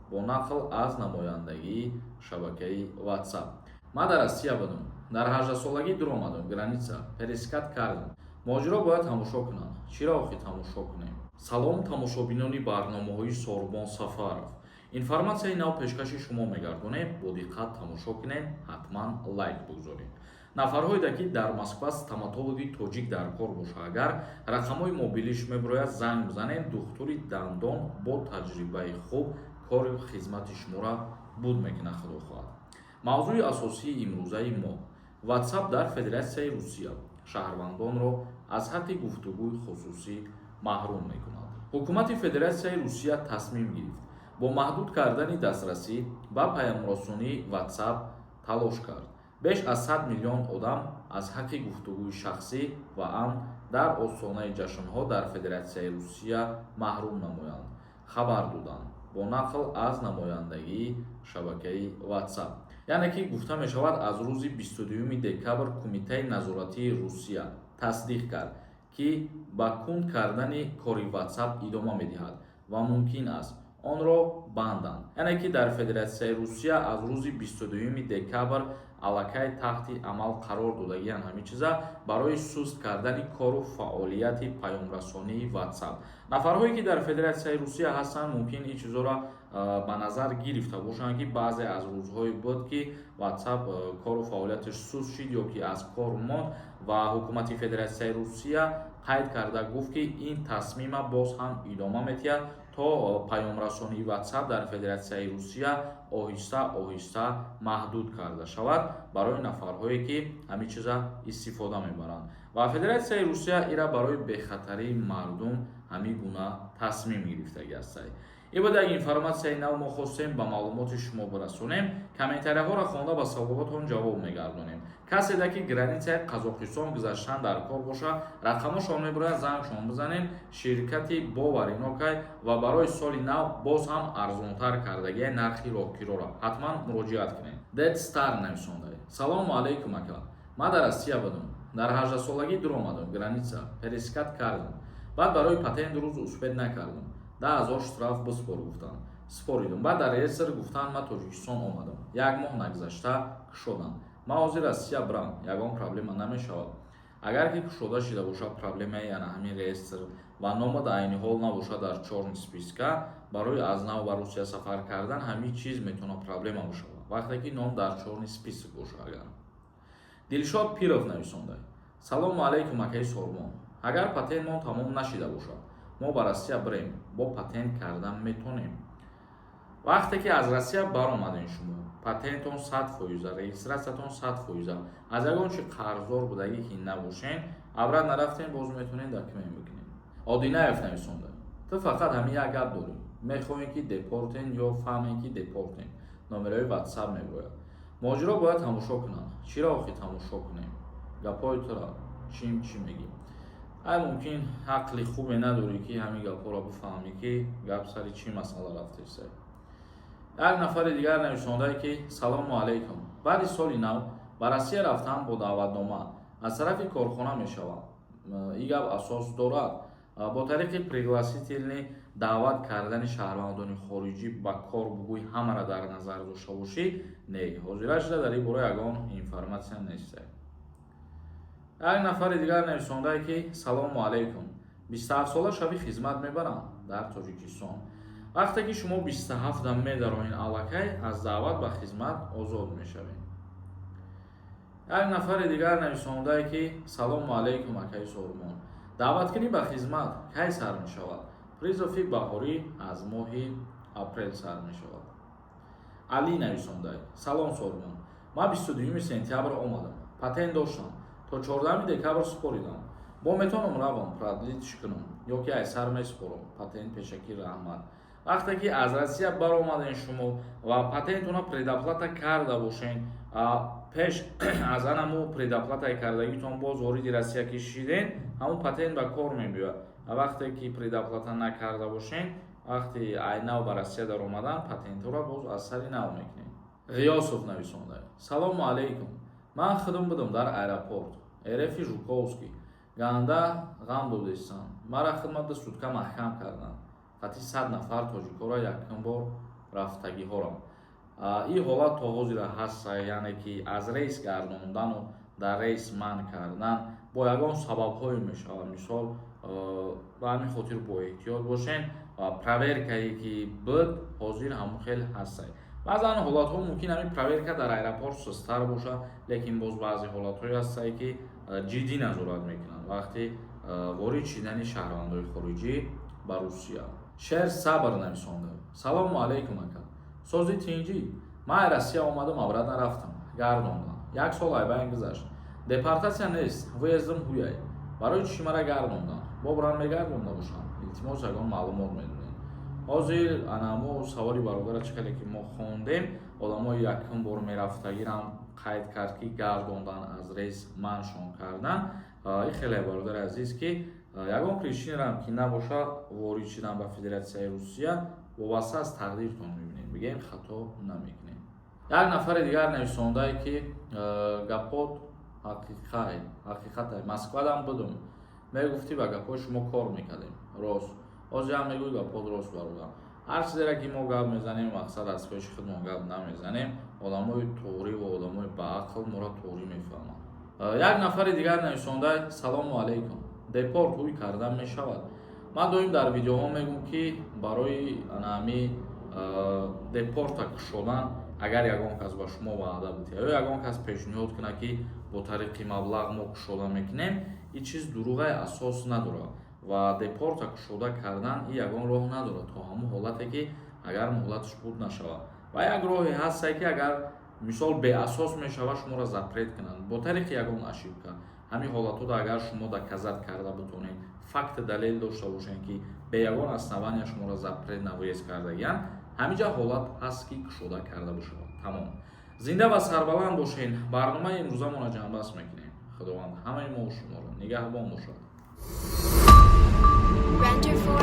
Бо нақл аз намояндагии шабакаи WhatsApp. Ман дар Россия будам, дар 18-солагӣ дуромадам граница, пересекать кардам. Муҳоҷиро бояд тамошо кунанд. Чиро охи тамошо кунем? Салом, тамошобинони барномаҳои Сорбон Сафаров. Информатсияи нав пешкаши шумо мегардонем, бо диққат тамошо кунем, ҳатман лайк бигузоред. Нафарҳое, ки дар Москва стоматологи тоҷик дар кор боша, агар рақамҳои мобилиш мебирояд, занг бизанед. Духтури дандон бо таҷрибаи хуб кори хизмати шуморо буд мекунад, худо хоҳад. Мавзӯи асосии имрӯзаи мо: WhatsApp дар Федератсияи Русия шаҳрвандонро аз ҳаққи гуфтугӯи хусусӣ маҳрум мекунад. Ҳукумати Федератсияи Русия тасмим гирифт, бо маҳдуд кардани дастрасӣ ба паёмрасонии WhatsApp талош кард беш аз 100 миллион одам аз ҳаққи гуфтугӯи шахсӣ ва амн дар остонаи ҷашнҳо дар Федератсияи Русия маҳрум намоянд, хабар доданд бо нақл аз намояндагии шабакаи WhatsApp. Яъне ки гуфта мешавад, аз рӯзи 22 декабр Кумитаи назоратии Русия тасдиқ кард, ки ба кунд кардани кори WhatsApp идома медиҳад ва мумкин аст онро банданд. Яъне ки дар Федератсияи Русия аз рӯзи 22 декабр аллакай таҳти амал қарор додагиян ҳамин чиза барои суст кардани кору фаъолияти паёмрасонии WhatsApp. Нафарҳое, ки дар Федератсияи Русия ҳастанд, мумкин ин чизҳоро ба назар гирифта бошанд, ки баъзе аз рӯзҳое буд, ки WhatsApp кору фаъолияташ суст шид ё ки аз кор монд. Ва ҳукумати Федератсияи Русия қайд карда гуфт, ки ин тасмима боз ҳам идома медиҳад, то паёмрасонии WhatsApp дар Федератсияи Русия оҳиста оҳиста маҳдуд карда шавад барои нафарҳое, ки ҳамин чиза истифода мебаранд. Ва Федератсияи Русия ира барои бехатарии мардум ҳамин гуна тасмим гирифтагӣ ҳастад. Ин буд як информатсияи нав, мо хостем ба маълумоти шумо бирасонем. Комментарияҳоро хонда, ба саволотон ҷавоб мегардонем. Каседа ки границаи Қазоқистон гузаштан дар кор боша, рақамошон мебирояд, зангшон бизанем. Ширкати боваринокай ва барои соли нав боз ҳам арзонтар кардагиай нархи роҳкироро, ҳатман муроҷиат кунед. Дед Стар нависонда: «Салому алайкум, ака. Ман дар Россия будам, дар 18-солагӣ дуромадам граница, пересекать кардам. Баъд барои патент рӯз успеть накардам, 10 000 штраф биспор гуфтанд, споридум. Баъд дар реестр гуфтанд, ман Тоҷикистон омадам, як моҳ нагузашта кушодам. Ман ҳозир Россия бирам, ягон проблема намешавад?» Агар ки кушода шида бошад, проблемаи ана ҳамин реестр ва номад айни ҳол набошад дар чёрный списка, барои аз нав ба Русия сафар кардан ҳамин чиз метавонад проблема бошавад, вақте ки ном дар чёрный список бошад. Агар Дилшод Пиров нависонда: «Салому алайкум, акаи Сормон. Агар патентмон тамом нашида бошад, мо ба Россия бирем, бо патент кардан метонем?» Вақте ки аз Россия баромадем, шумо патентон 100%-а, регистратсиятон 100%-а, аз ягон чи қарздор будагӣ ки набошен, обратно нарафтем, боз метонем документ бикунем. Одинаев нависонда: «Ту фақат ҳамин як гап дорӣ, мехоҳем, ки депортен ё фаҳмем, ки депортен. Номерои WhatsApp мебирояд.» Муҳоҷиро бояд тамошо кунанд. Чиро охи тамошо кунем? Гапҳои тура чим чӣ мегӣ? Ай, мумкин ақли хубе надорӣ, ки ҳамин гапҳоро бифаҳмӣ, ки гап сари чӣ масъала рафтеса. Як нафари дигар нависондае, ки «Салому алайкум, баъди соли нав ба Россия рафтан бо даъватнома аз тарафи корхона мешавад, ин гап асос дорад?» Бо тариқи пригласительный даъват кардани шаҳрвандони хориҷӣ ба кор бугӯй, ҳамаро дар назар дошта бошӣ, не, ҳозира шуда дар ин бора ягон информатсия нест. Як нафари дигар нависондае, ки «Салому алайкум, 27-сола шави хизмат мебарам дар Тоҷикистон?» Вақте ки шумо 27-да медароен, аллакай аз даъват ба хизмат озод мешавед. Як нафари дигар нависондае, ки «Салому алайкум, акаи Сормон, даъваткунӣ ба хизмат кай сар мешавад?» Призови баҳорӣ аз моҳи апрел сар мешавад. Алӣ нависондай: «Салом, Сормон, ман 22 сентябр омадам, патент доштам, то 14 декабр супоридам. Бо метавонам равам продлить кунам ё ки ай сар месупорам патент? Пешакӣ раҳмат.» Вақте ки аз Россия баромаден шумо ва патентона предоплата карда бошен, пеш аз анаму предоплатаи кардагитон боз вориди Россия ки шиден, ҳамун патент ба кор мебиёяд. Вақте ки предоплата накарда бошен, вақти ай нав ба Россия даромадан, патентҳоро боз аз сари нав мекунем. Ғиёсов нависонда: «Салому алайкум, ман худум будам дар аэропорт РФи Жуковский, ганда ғам додестам. Мара хидмат 2 сутка маҳкам карданд, қатъи 100 нафар тоҷикҳоро якум бор Рафтагиҳоро ин ҳолат то ҳозира ҳаст, яъне ки аз рейс гардондану дар рейс манъ кардан бо ягон сабабҳое мешавад. Мисол, ба ҳамин хотир бо эҳтиёт бошен ва проверкае ки буд, ҳозир ҳамон хел ҳастай. Баъзан ҳолатҳо мумкин ҳамин проверка дар аэропорт сустар бошад, лекин боз баъзе ҳолатҳое ҳастае, ки ҷиддӣ назорат мекунанд вақти ворид шидани шаҳрвандои хориҷӣ ба Русия. Шер Сабр нависонда: «Салому алайкум, ака, сози, тинҷӣ? Ман ай Россия омадам, обратно рафтам, гардондам. Як сол айбайн гузашт. Депортатсия нест, выездам ҳуяй. Барои чӣ мара гардондам? Бобран мегардонда бошам? Илтимос, ягон маълумот медонед?» Ҳозир анамо саволи бародара чӣ хеле ки мо хондем, одамои якум бор мерафтагирам қайд кард, ки гардондан, аз рейс манъшон кардан. Ин хеле, бародари азиз, ки ягон причинарам ки набошад, ворид шудан ба Федератсияи Русия вобаста аз тақдиртон мебинем, бигем, хато намекунем. Як нафари дигар нависондае, ки гапот ҳақиқатай, Москвадам будум, мегуфтӣ, ба гапҳои шумо кор мекардем, рост. Ҳозир ҳам мегӯй, гапҳот рост. Бародар, ҳар чизере ки мо гап мезанем, мақсад аз пеши худмон гап намезанем. Одамои туғрӣ ва одамои баақл моро туғрӣ мефаҳманд. Як нафари дигар нависонда: «Салому алайкум, депорт ҳуй кардан мешавад?» Ман доим дар видеоҳо мегӯм, ки барои анами депорта кушодан, агар ягон кас ба шумо ваъда битиҳад ё ягон кас пешниҳод кунад, ки бо тариқи маблағ мо кушода мекунем, ин чиз дурӯғай, асос надорад. Ва депорта кушода кардан ин ягон роҳ надорад, то ҳамон ҳолате ки агар муҳлаташ буд нашавад. Ва як роҳе ҳастае, ки агар, мисол, беасос мешавад, шуморо запрет кунанд бо тариқи ягон ошибка, ҳамин ҳолатҳоро агар шумо доказать карда бутонед, факт, далел дошта бошед, ки бе ягон основания шуморо запрет на въезд кардагиянд, ҳаминҷа ҳолат ҳаст, ки кушода карда бошавад. Тамом. Зинда ва сарбаланд бошед. Барномаи имрӯзамонро ҷамъбаст мекунем. Худованд ҳамаи мо шуморо нигаҳбон бошад. Render 4